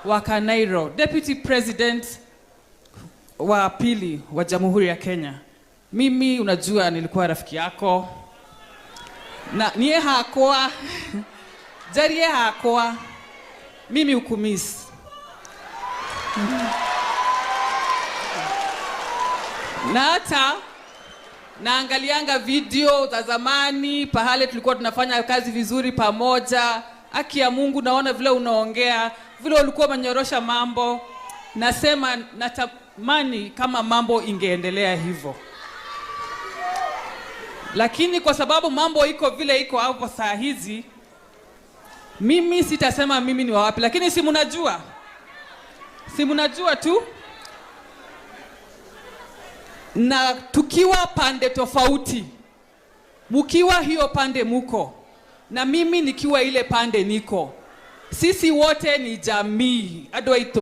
wa Kanairo, Deputy President wa pili wa Jamhuri ya Kenya. Mimi unajua nilikuwa rafiki yako na niĩ hakwa njarie hakwa mimi hukumiss na hata naangalianga video za zamani pahale tulikuwa tunafanya kazi vizuri pamoja. Haki ya Mungu, naona vile unaongea, vile ulikuwa umenyorosha mambo. Nasema natamani kama mambo ingeendelea hivyo, lakini kwa sababu mambo iko vile iko hapo saa hizi, mimi sitasema mimi ni wa wapi, lakini si mnajua, si mnajua tu na tukiwa pande tofauti, mukiwa hiyo pande muko na mimi nikiwa ile pande niko, sisi wote ni jamii. Andũ aitũ.